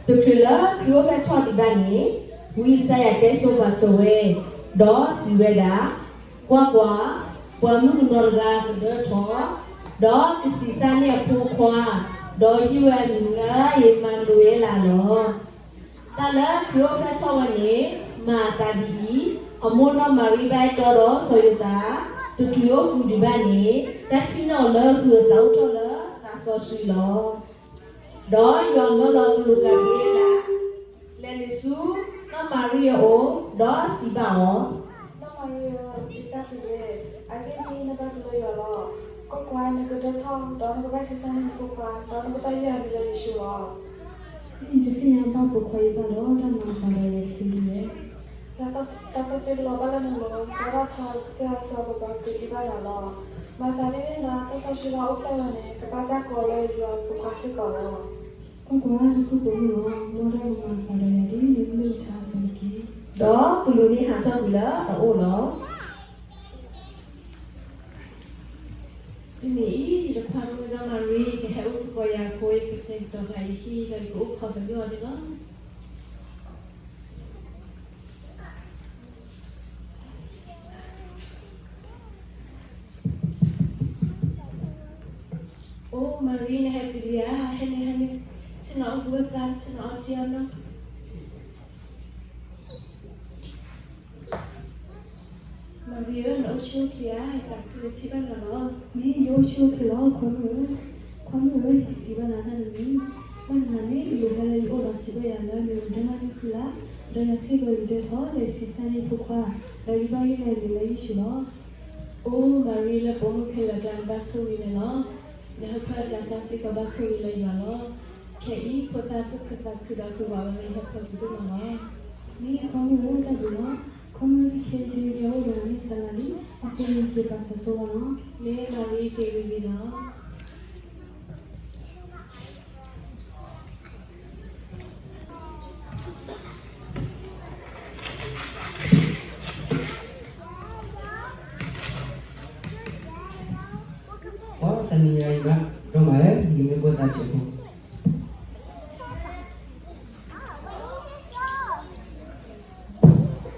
တချုးလၢခရံာ်အိၣ်ဖျဲၣ်ထီၣ်ဒံးဘၣ်န့ၣ်, ဝံယၡါယၤတဲဆိပာ်စၢၤဝဲ, ဒီးစံးဝဲဒၣ်, ကွၢ်ကွၢ်, ပှၤမုၣ်ကနီၤတဂၤကဒၢထီၣ်, ဒီးကဆံးစၢ်န့ၢ်အဖိခွါ, ဒီးယုၢ်ဝဲအမံၤလၢအမၤနူၤအ့လးလီၤ. တၢ်လၢခရံာ်အိၣ်ဖျဲၣ်ထီၣ်ဝဲန့ၣ် မၤအသးဒ်အံၤ, အမိၢ်နီၢ်မၤရံဘၣ်အဲၣ်တီဒီးစီၤယိၤသး, တချုးအိၣ်ဃုာ်ဒံးဘၣ်န့ၣ်, တၢ်ထံၣ်န့ၢ်အီၤလၢဟုးအသးအိၣ်ထီၣ်လၢသးစီဆှံလီၤ. ဒီးယွၤမၢလီၤကလူးကၤဘြံအ့လး, လဲၤနုာ်ဆူနီၢ်မၤရံအအိၣ်, ဒီးစံးဘၣ်အီၤ, နီၢ်မၤရံဧၢ, ဒုးတၢ်တဂ့ၤ, အဂ့ၢ်ဒ်အံၤ, နဘၣ်ဘျုးယွၤလီၤ. ကွၢ်ကွၢ်, နကဒၢထီၣ်, ဒီးနကဘၣ်ဆံးစၢ်န့ၢ်နဖိခွါ, ဒီးနကဘၣ်ယုၢ်အမံၤလၢယ့ၣ်ၡူးလီၤ. နတသ့ၣ်ညါဘၣ်ပိာ်ခွါအံၤဘၣ်ဒီး, တၢ်မၤအသးဒီးယၤတသ့ဒ်လဲၣ်. တၢ်စီဆှံလီၤဘၣ်လၢနလိၤ, ဒီးတၢ်ဆါတၢ်အဆၢအကပၤကတုၤဒံးဘၣ်နၤလီၤ. မၤသးဒ်န့ၣ်ဒီး, တၢ်စီဆှံလီၤအိၣ်ဖျဲၣ်လီၤန့ၣ်, ကဘၣ်တၢ်ကိးလၢယွၤအဖိခွါစ့ၢ်ကီးလီၤ. ကွၢ်ကွၢ်, နခိၣ်ပိာ်မုၣ်လီၤ, မ်တၢ်ကမၤအသးဒီးယၤဒ်န့ၣ်မ့ၢ်တၢ်အဆၢက့ၤ. ဒီးကလူးန့ၣ်ဟးထီၣ်ကွံာ်လၢအအိၣ်လီၤ. တနံၤအံၤ ယတခွါမုၣ်နီၢ်မၤရံ ကဟဲအိၣ်သကိးယၤအဃိ, ယကတဲာ်ကတီၤဃာ်ယဟံၣ်ဒီးယကအိၣ်ခိးသဂၢၢ်အီၤန့ၣ်လီၤ. အိ, မၤရံ နဟဲတုၤလံဧါ, ဟဲန့ၣ် ဟဲန့ၣ်, ဆ့ၣ်နီၤအိၣ်ဘှံးသါ, ဆ့ၣ်နီၤအီထံအီနိ. မၤရံဧၢ, နအိၣ်ဆူၣ်အိၣ်ချ့ဧါ, ယသးခုလၢထံၣ်ဘၣ်နၤလီၤ. မ့ၢ် ယအိၣ်ဆူၣ်အိၣ်ချ့လီၤ ခွါမုၣ်ဧၢ. ခွါမုၣ်ဧၢ, ယကစံးဘၣ်နၤတၢ်တမံၤ, ဘၣ်နၤန့ၣ် တချုးဟဲလၢယအိၣ်ဒီးစံးဘၣ်ယၤလၢ နကဒိကနၣ်ယုၢ်ဃုလၢ်, ဒီးယၤစ့ၢ်ကီးယကဒၢထီၣ်, ဒီးယကဆံးစၢ်န့ၢ်ဖိခွါ, ဒီးယကဘၣ်ယုၢ်နၤအမံၤလၢယ့ၣ်ၡူးလီၤ. အိ, မၤရံ လၢပိာ်မုၣ်ခဲလၢာ်အကျါ နဘၣ်ဆိၣ်ဂ့ၤန့ၣ်လီၤ. နဟၢဖၢအတၤသၣ်စ့ၢ်ကီးဘၣ်ဆိၣ်ဂ့ၤလၢယွၤလီၤ. ခဲအံၤ ဖိသၣ်သူၣ်ခုသးခုဒီး ဃုာ်ဝးဝဲလၢယဟၢဖၢပူၤဒိၣ်မးလီၤ. မ့ၢ် ခွါမုၣ်ဧၢ, တၢ်ဘျုးလီၤ. ခွါမုၣ် ခဲအံၤ ယအိၣ်ဒီးနၤန့ၣ်သလၤလံ, အဃိန့ၣ် ယက့ၤပာ်စၢၤဆိဝဲလီၤ. မ့ၢ် မၤရံ က့ၤဂ့ၤဂ့ၤလီၤ. တနံၤညါအံၤဘၣ်, ဒိၣ်မးဧၢ, ယမ့ၢ်ဖိသၣ်ဆဲးဖိ ဒီးအဝၤစီၤယိၤသးန့ၣ်ပှၤအတီအလိၤ, တၢ်ကမိၣ်မၤဟးဂီၤအိၣ်ဖျါဘၣ်အသးလၢအလၤကပီၤသတးဒီး, သးအိၣ်အီၤလၢကပာ်မၢ်အီၤပစုဒုလီၤ.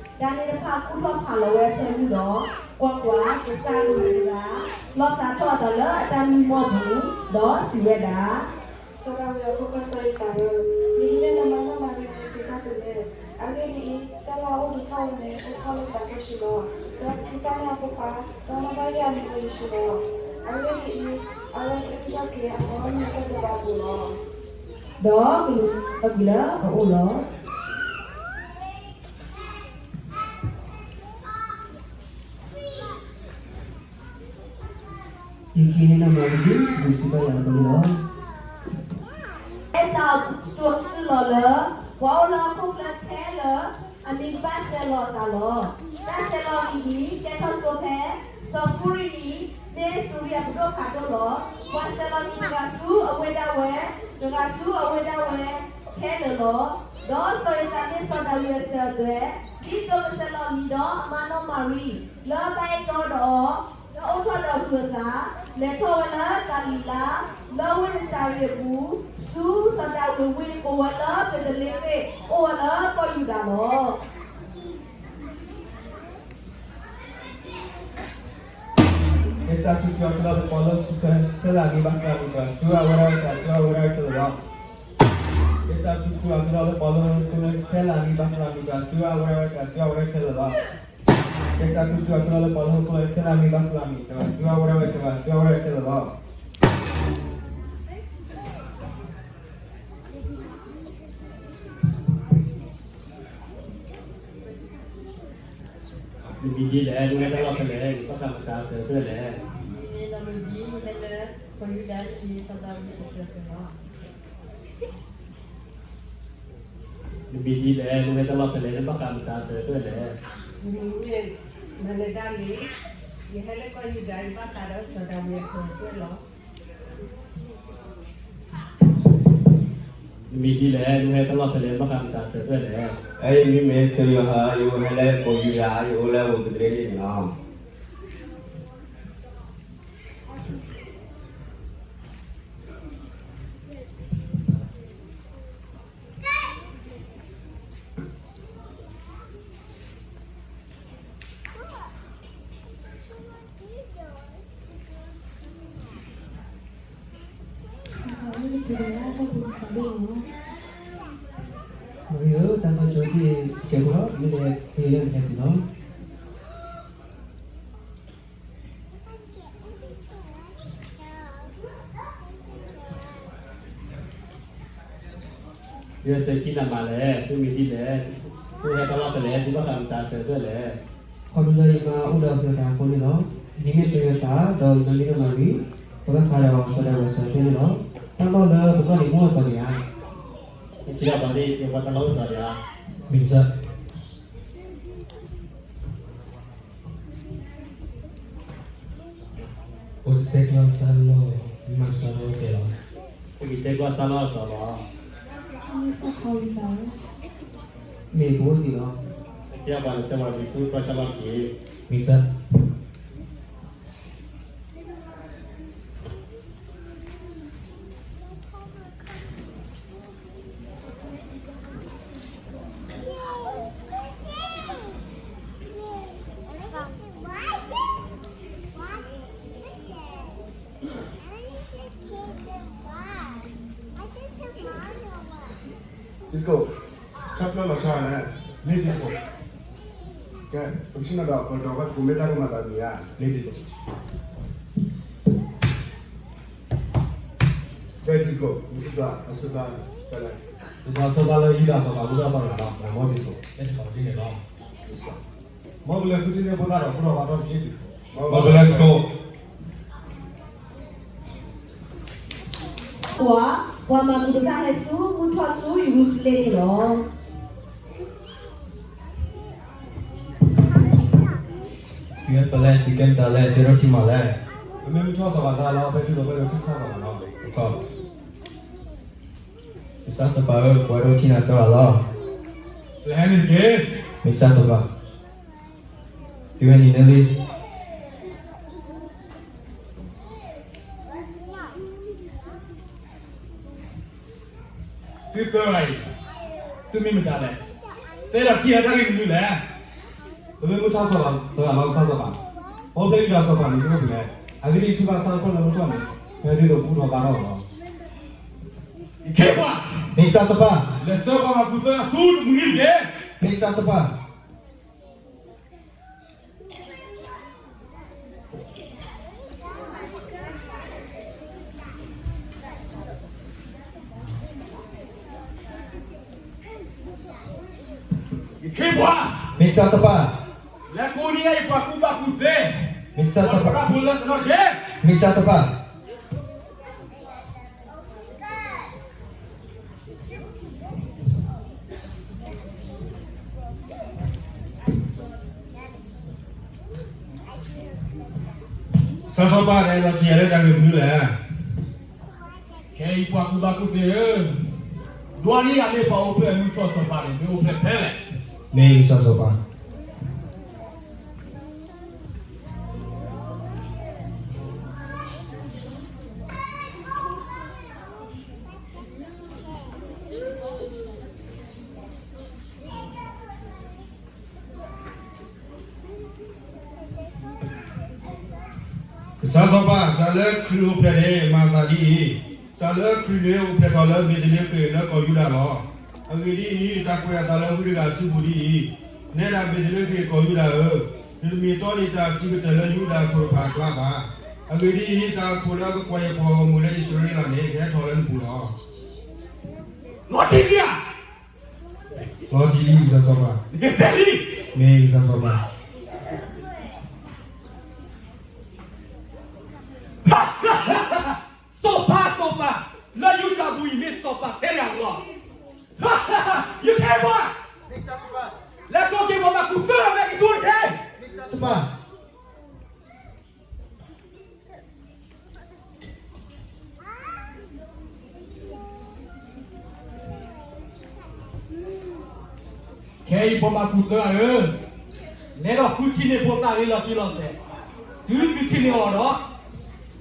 တၢ်န့ၣ်တဖၣ်ကူၣ်ထီၣ်ဖးလီၤဝဲအဖၢမုၢ်ဒီး, ကွၢ်ကွၢ်, ကစၢ်အကလူးတဂၤ လီၣ်ဖျါထီၣ်အသးလၢအတၢ်မံမီၢ်ပူၤ, ဒီးစံးဝဲဒၣ် စီၤဒၤဝံးအဖိခွါစီၤယိၤသးဧၢ, မ့ၢ်ဒ်လဲၣ်နမၤနီၢ်မၤရံန့ၣ် က့ၤတၢ်တုၤလဲၣ်. အဂ့ၢ်ဒ်အံၤ, တၢ်လၢအအိၣ်ဒံးထီၣ်ဝဲန့ၣ် အိၣ်ထီၣ်လၢသးစီဆှံလီၤ. ဒီးကဆံးစၢ်န့ၢ်အဖိခွါ, ဒီးနဘၣ်ယုၢ်အမံၤလၢယ့ၣ်ၡူးလီၤ. အဂ့ၢ်ဒ်အံၤ, အဝဲကဒုးထီၣ်က့ၤအဖိအမံၤလၢတၢ်ဒဲးဘးအပူၤလီၤ. ဒီးကလူးဟဲကွံာ်လၢအအိၣ်လီၤ. ယကဟ့ၣ်နီၢ်မၤရံဒုးစံးဘၣ်ယၤအသိးန့ၣ်လီၤ. ကဲစၢ်အပူၤစတူးအကလုၢ်လီၤလၢ ပှၤအိၣ်လၢဟီၣ်ခိၣ်ချၢခဲလၢာ် အမံၤကဘၣ်ဆဲးလီၤအသးလီၤ. တၢ်ဆဲးလီၤအမံၤအံၤ ကဲထီၣ်ဆိဖဲ စီၤကူရံနံၤ န့ၢ်စူၤရံအပဒိၣ်ဖးဒိၣ်လီၤ. ပှၤဆဲးလီၤအမံၤတဂၤဆူအဝ့ၢ်ဒၣ်ဝဲ, တဂၤဆူအဝ့ၢ်ဒၣ်ဝဲခဲလၢာ်လီၤ. ဒီးစီၤယိၤသးမ့ၢ်စီၤဒၤဝံးအစၢၤအသွဲၣ်, ဒ်သိးကဆဲးလီၤအမံၤဒီးအမါနီၢ်မၤရံ လၢအဘၣ်အဲၣ်တီဒီးအီၤ, လၢအအိၣ်ထီၣ်ဒီးဟုးအသး, လဲၤထီၣ်ဝဲလၢကၤလံၤလါ, လၢဝ့ၢ်နစၤရ့းအပူၤ, ဆူစီၤဒၤဝံးအဝ့ၢ်ကိးဝဲလၢဘ့းသလ့ဟ့ၣ်, အိၣ်ဝဲလၢကီၢ်ယူဒၤလီၤ. ကဲစၢ်ခရံာ်စူၢ်အကလီၢ်လၢပှၤလၢဟီၣ်ခိၣ်ချၢခဲလၢာ်အမံၤဘၣ်ဆၣ်အမံၤ တဂၤဆူအဝဲဒၣ်ဝဲ တဂၤဆူအဝဲဒၣ်ဝဲခဲလၢာ်လီၤ. ကဲစၢ်ခရံာ်စူၢ်အကလီၢ်လၢပှၤလၢဟီၣ်ခိၣ်ချၢခဲလၢာ်အမံၤဘၣ်ဆၣ်အမံၤ တဂၤဆူအဝဲဒၣ်ဝဲ တဂၤဆူအဝဲဒၣ်ခဲလၢာ်လီၤ. ကဲစၢ်ခရံာ်စူၢ်အကလီၢ်လၢပှၤလၢဟီၣ်ခိၣ်ချၢခဲလၢာ်အမံၤဘၣ်ဆၣ်အမံၤ တဂၤဆူအဝဲဒၣ်ဝဲ တဂၤဆူအဝဲဒၣ်ခဲလၢာ်လီၤ. နမံၤဒ်လဲၣ်, နအိၣ်ဟဲတၢ်လီၢ်ဖဲလဲၣ်, နဘၣ်ဃးမတၤအစၢၤအသွဲၣ်လဲၣ်. မ့ၢ်နီၢ်မံၤဒ် ယဟဲလၢကီၢ်ယူဒၤ ယမံၤစီၤဒၤဝံးအစၢၤအသွဲၣ်လီၤ. နမံၤဒ်လဲၣ်, နအိၣ်ဟဲတၢ်လီၢ်ဖဲလဲၣ်, နဘၣ်ဃးမတၤအစၢၤအသွဲၣ်လဲၣ်. မ့ၢ်နီၢ်မံၤဒ် ယဟဲလၢကီၢ်ယူဒၤ ယဘၣ်ဃးဒီးစီၤဒၤဝံးအစၢၤအသွဲၣ်လီၤ. မ့ၢ်ဒ်လဲၣ်, နဟဲတၢ်လီၢ်ဖဲလဲၣ်, ဘၣ်ဃးမတၤစၢၤဖဲလဲၣ်. အအံၤမ့မ့ၢ်စီၤယိၤဟၣ်, ယအိၣ်ဟဲလၢကီၢ်ယူဒၤ, ယအိၣ်လၢအဝ့ၢ်ကသရ့န့ၣ်လီၤ. မ့ၢ်ဧၢ, တၢ်သီကၠိသ့ၣ်တစဲးဖိလီၤ, မ့ၢ်လဲၤဟ့ၣ်လၢနဟဲပူၤလီၤ. ယွၤစဲၤခံနၤမးလဲၣ်, သုမ့ၢ်ဒ်လဲၣ်, သုဟဲတၢ်လီၢ်ဖဲလဲၣ်, သုဘၣ်ဃးမတၤစၢၤဖဲလဲၣ်. ခီဖျိလၢယမါအိၣ်ဒီးစီၤယိၤသးအဃိန့ၣ်လီၤ. ယမ့ၢ်စီၤယိၤသး, ဒီးယနီၢ်မံၤနီၢ်မံၤ, ပဘၣ်ဃးဒီးစီၤဒၤဝံးစီၤကဲန့ၣ်လီၤ. တၢ်လီၢ်လၢပနီၢ်န့ၣ်မ့ၢ်ဝဲပှၤတဂၤ. ပှၤတဂၤ, ပှၤတၢ်လီၢ်အိၣ်ပှၤတဂၤ. မ့ၢ်စၢ် အိၣ်တစဲးကျီၢ်စၢ်လီၢ်, မ့ၢ်မၤကစၢ်လီၢ်အိၣ်ဖဲလီၤ. အိၣ်က့ၤတဲကျီၢ်စၢ်လီၢ်အသီလီၤ. မ့ၢ်ကအိၣ်သ့လီၤ. အကဲပှၤလၢစဲးပှၤမ့ၢ်ဆူကျီၢ်စၢ်လီၢ်တက့ၢ်. မ့ၢ်စၢ် ဒ်သိး ဆၢပျီလီၤဆီန့ၣ် န့ၢ်ဒ်သိး, ကဲ ပကဆ့ၣ်နီၤဒီး ပဒီးဘၣ်သကိးမ့ၢ်တၢ်ကမၤသးမံၤဧါ, န့ၢ်ဒ်သိး, ကဲဒ်သိး မ့ၢ်ဒ်သိး အစၢဘၣ် ကဲလဲၣ်, ဒ်သိးအစၢဘၣ်လၢယူဒၤစီၤပၤဘူၣ်ထီၣ်ဘၣ်တဂၤလီၤ, မ့ၢ်ဒ်သိး ကဲစ့ၢ်ကီးဒ်န့ၣ်လီၤ. မ်ပလဲၤဃုထံၣ်န့ၢ်ဖိသၣ်ဒီး ဘူၣ်ထီၣ်ဘါထီၣ်တက့ၢ်ဒ်သိး, မ်ပလဲၤစကိး ပှၤ, ပှၤမၤကူၣ်တစၢ်ဟဲဆူ မုၢ်ထီၣ်ဆူယရူၤၡလ့ၣ်န့ၣ်လီၤ. တုၤပလဲၤတုၤကဲမတၤလဲၣ်, တဲထီၣ်ထံမးလဲၣ်. ပမ့ၢ်မုၢ်ထီၣ်စီၤပၤသၢဂၤလီၤ, ဖဲဒ်သိးပအဲၣ်ဒိးထံၣ်ကစၢ်စီၤပၤလီၤ. ကစၢ်စီၤပၤဧၢ, ပအဲၣ်ဒိးထံၣ်နၤသၢဂၤလီၤ. ပလဲၤဟဲန့ၣ်တက့ၢ်. မ့ၢ်ကစၢ်စီၤပၤ, တုၤဝဲန့ၣ်လံ သုသၢဂၤအံၤ, သုမ့ၢ်မတၤလဲၣ်. သဲဒီးထံၣ်အတၢ်ဂ့ၢ်မနုၤလဲၣ်. ပမ့ၢ်မုၢ်ထီၣ်စီၤပၤသၢဂၤလီၤ, ကစၢ်စီၤပၤ, ပအိၣ်ဖျဲၣ်ယူဒၤစီၤပၤန့ၣ် တအိၣ်ဖဲလဲၣ်. အဂ့ၢ်ဒ်အံၤ, ထံၣ်ဘၣ်ကစၢ်ဖိလၢမုၢ်ထီၣ်န့ၣ်, ဖဲဒ်သိးဘူၣ်ထီၣ်ဘါထီၣ်လီၤ. ယခ့ပှၤ, မ့ၢ်ကစၢ်စီၤပၤ, လဲၤဆှၢပှၤမၤကူၣ်သၢဂၤဆူတမှံၤတက့ၢ်. မ့ၢ်ကစၢ်စီၤပၤ ယခ့ပှၤ, မ့ၢ်ကစၢ်စီၤပၤ, လဲၤကိးန့ၢ်ယၤယပှၤကူၣ်ဘၣ်ကူၣ်သ့, မ့ၢ်ကစၢ်စီၤပၤ, ပှၤတၢ်ဖိလၢစနီၣ်တက့ၢ်. မ့ၢ်ကစၢ်စီၤပၤ ကစၢ်စီၤပၤ, နအဲၣ်ဒိးထံၣ်ယၤလၢတၢ်ဂ့ၢ်မနုၤလဲၣ်. ခဲအံၤပှၤကူၣ်ဘၣ်ကူၣ်သ့ဧၢ, ဒွးန့ၢ်ယၤလၢပှၤအိၣ်ဖျဲၣ်မုၢ်ထီၣ်စီၤပၤန့ၣ် မ့ၢ်အိၣ်ဖျဲၣ်ဖဲလဲၣ်. မ့ၢ်ကစၢ်စီၤပၤ ကစၢ်စီၤပၤ, တၢ်လၢခရံာ်အိၣ်ဖျဲၣ်န့ၣ် မၤအသးဒ်အံၤ, တၢ်လၢခရံာ်န့ၣ်အိၣ်ဖျဲၣ်ထီၣ်လၢဘ့းသလ့ဃ့ၣ်လၢကီၢ်ယူဒၤလီၤ. အဂ့ၢ်ဒ်အံၤ, တၢ်ကွဲးအသးလၢဝံတဂၤအစုပူၤဒ်အံၤ, နဲဒၣ်ဘ့းသလ့ဃ့ၣ်ကီၢ်ယူဒၤဧၢ, နတမ့ၢ်တီန့ၢ်တၢ်စံးကတၢၢ်လၢယဟူးဒၣ်ဖိတဖၣ်အကျါဘၣ်. အဂ့ၢ်ဒ်အံၤ, တၢ်အခိၣ်လၢအကကွၢ်ယပှၤဂီၢ်မုၢ်လၢအံၣ်စရ့လးန့ၣ် ကဟဲထီၣ်လၢနပူၤလီၤ. လီၤတံၢ်လံဧါ, လီၤတံၢ်လံကစၢ်စီၤပၤ, မ့ၢ်ကစၢ်စီၤပၤ, စီၤပၤ, စီၤပၤ, လၢယူဒၤပူၤအံၤမ့ၢ်စီၤပၤထဲတဂၤလီၤ. ယခ့ပှၤ, လဲၤကိးက့ၤပှၤမၤကူၣ်သၢဂၤမ့ၢ်ကစိတက့ၢ်. စီၤပၤ က ခဲအံၤပှၤမၤကူၣ်သၢဂၤဧၢ, လဲၤဒီးဃုထံၣ်န့ၢ်ဖိသၣ်လၢလီၤတံၢ်လီၤဆဲး, တုၤသုထံၣ်န့ၢ်အီၤဒီး,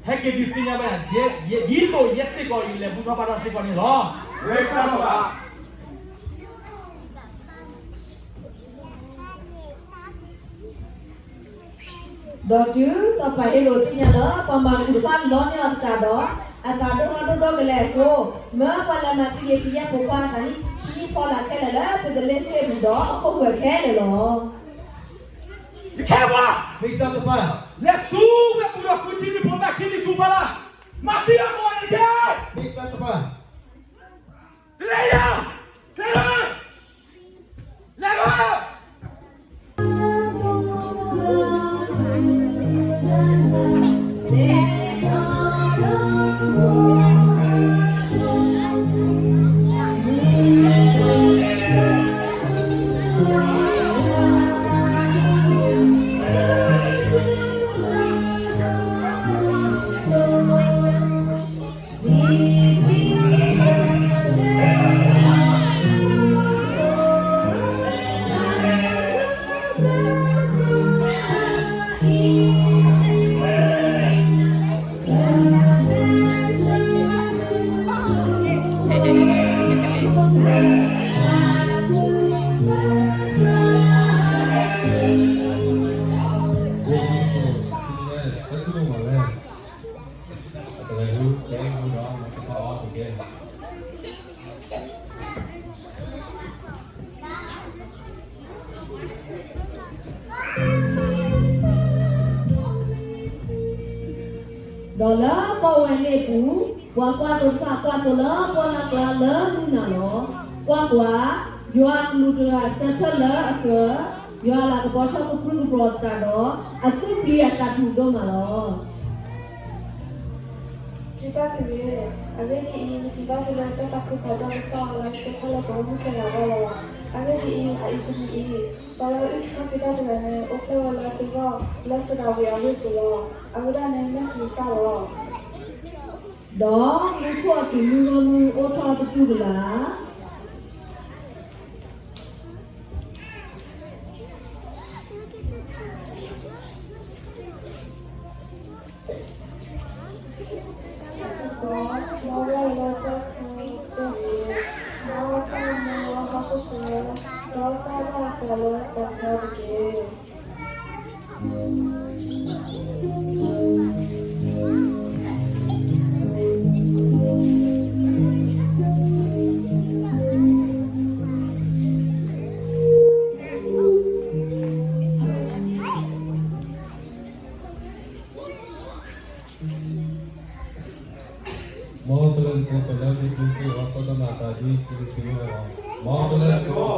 ဟဲက့ၤဒုးသ့ၣ်ညါဘၣ်ယၤ, ဒ်သိးယဲစ့ၢ်ကီးအံၤလဲၤဘူၣ်ထီၣ်ဘါထီၣ်စ့ၢ်ကီးန့ၣ်လီၤ. ဒီးတုၤစီၤပၤဟ့ရိၣ်သ့ၣ်ညါလၢ ပှၤမၤကူၣ်တဖၣ်လီန့ၢ်အီၤသတးဒီး, အသးဒိၣ်ထီၣ်ဒိၣ်ဒိၣ်ကလဲာ်အဃိ, မၢပှၤလၢအမၤသံက့ၤကယဲၢ်ဖိခွါအသးဟံၣ်ဖီလာ်ခဲလၢာ်လၢပကလဲၤဃ့ၢ်ပူၤဒီးအခိၣ်ဃၢၤခဲလၢာ်လီၤ. ယကဲပှၤ, မ့ၢ်စၢ်စီၤပၤ, လဲၤဆူဝ့ၢ်ပူၤဒီးဃုထံၣ်န့ၢ်ဖိသၣ်ခံနံၣ်ဆူဖီလာ်, မၤသံအီၤကိးဂၤန့ၣ်တက့ၢ်. မ့ၢ်စၢ်စီၤပၤ, တလဲၤယၤ, တလဲၤ, လဲၤလီၤ. ဒီးလၢပီၣ်ဝဲၢ်န့ၣ်အပူၤ, ပှၤကွၢ်သိတဖၣ်ကွၢ်သိလၢပီၣ်လၢ်ကျါလၢမုၢ်နၤလီၤ. ကွၢ်ကွၢ်, ယွၤအကလူးတဂၤဆၢထၢၣ်လၢအဃၢၤ, ယွၤအလၤကပီၤထီၣ်ကပြုၢ်ကပြီၤသတးဒီး, အသူၣ်ပျံၤအသးဖုးဒိၣ်မးလီၤ. ယသးတဂ့ၤ, အဂ့ၢ်ဒ်အံၤ, ယစံးဘၣ်သုလၢတၢ်သးခုဖးဒိၣ်ကစၢ်ယွၤလၢဆှၢထီၣ်လၢပဂီၢ်မုၢ်ခဲလၢာ်အဂီၢ်လီၤ. အဂ့ၢ်ဒ်အံၤ, အအံၤတနံၤအံၤ, ပှၤလၢအအုၣ်က့ၤခီၣ်က့ၤတၢ်တဂၤန့ၣ် အိၣ်ဖျဲၣ်ဝဲလၢသုဂီၢ်လၢစဒၤဝံးအဝ့ၢ်ပူၤလီၤ. အဝဲဒၣ်န့ၣ်မ့ၢ်ကလံၤစၢ်လီၤ. ဒီးမူခိၣ်အကံၢ်မုၢ်ဂီၢ်မုၢ်အိၣ်ထီၣ်တတူၢ်တဂၤ မ်ပလဲၤသကိးပလဲၤသကိး ပကမၤသးဒ်သုစံးဝဲလီၤ. မ်ပလဲၤသကိး.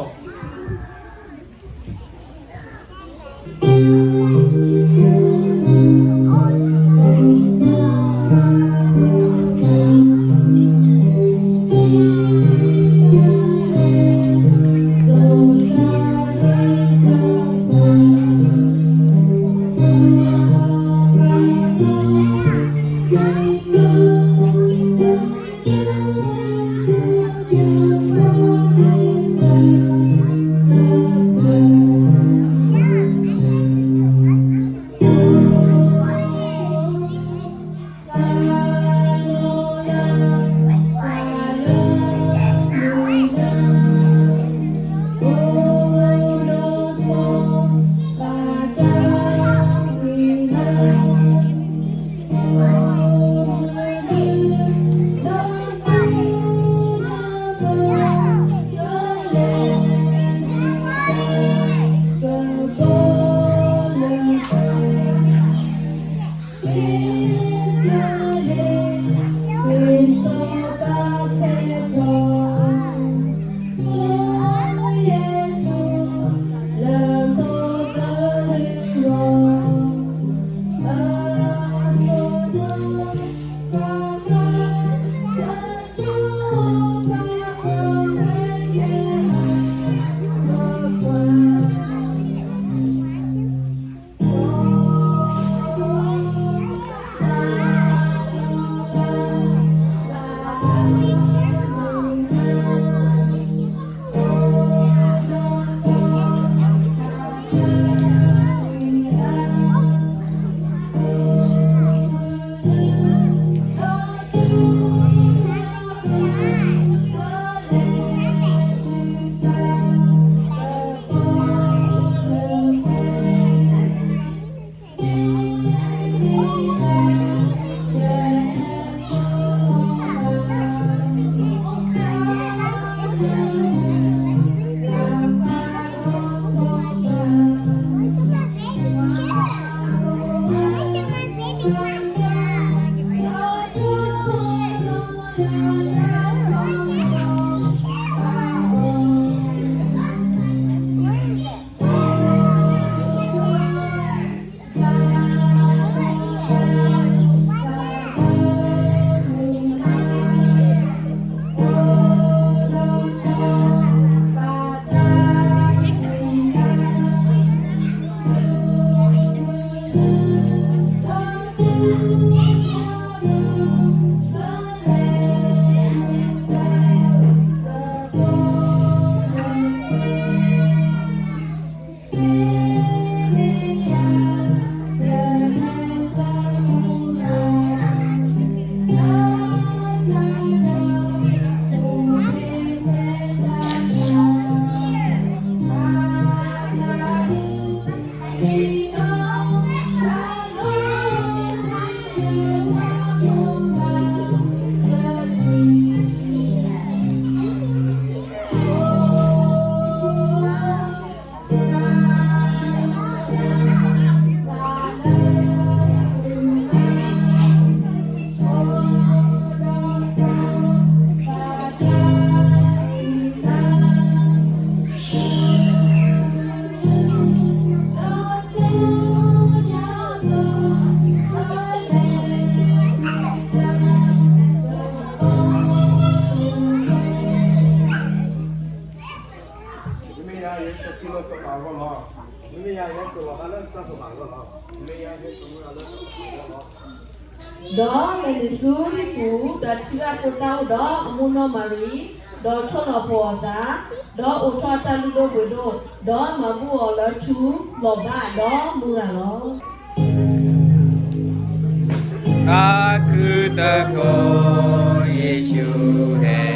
မ့ၢ်ယၤဟဲစိာ်လီၤဘၣ်လၢကစၢ်စီၤပၤအဂီၢ်လီၤ. မ့ၢ်ယၤဟဲစိာ်လီၤဘၣ်လၢကစၢ်စီၤပၤအဂီၢ်လီၤ. ဒီးလဲၤနုာ်ဆူဟံၣ်ပူၤ, ဒီးထံရၣ်ဖိတၢ်အိၣ်ဒီးအမိၢ်နီၢ်မၤရံ, ဒီးထိၣ်လီၤဖိအသး, ဒီးအိးထီၣ်အတၢ်လုၢ်ဒိၣ်ပှ့ၤဒိၣ်, ဒီးမၤဘူၣ်အီၤလၢထူလီၤဘၣ်ဒီးမူရၤလီၤ. တၢ်ခုၣ်သကိး, ယ့ၣ်ၡူးဟဲ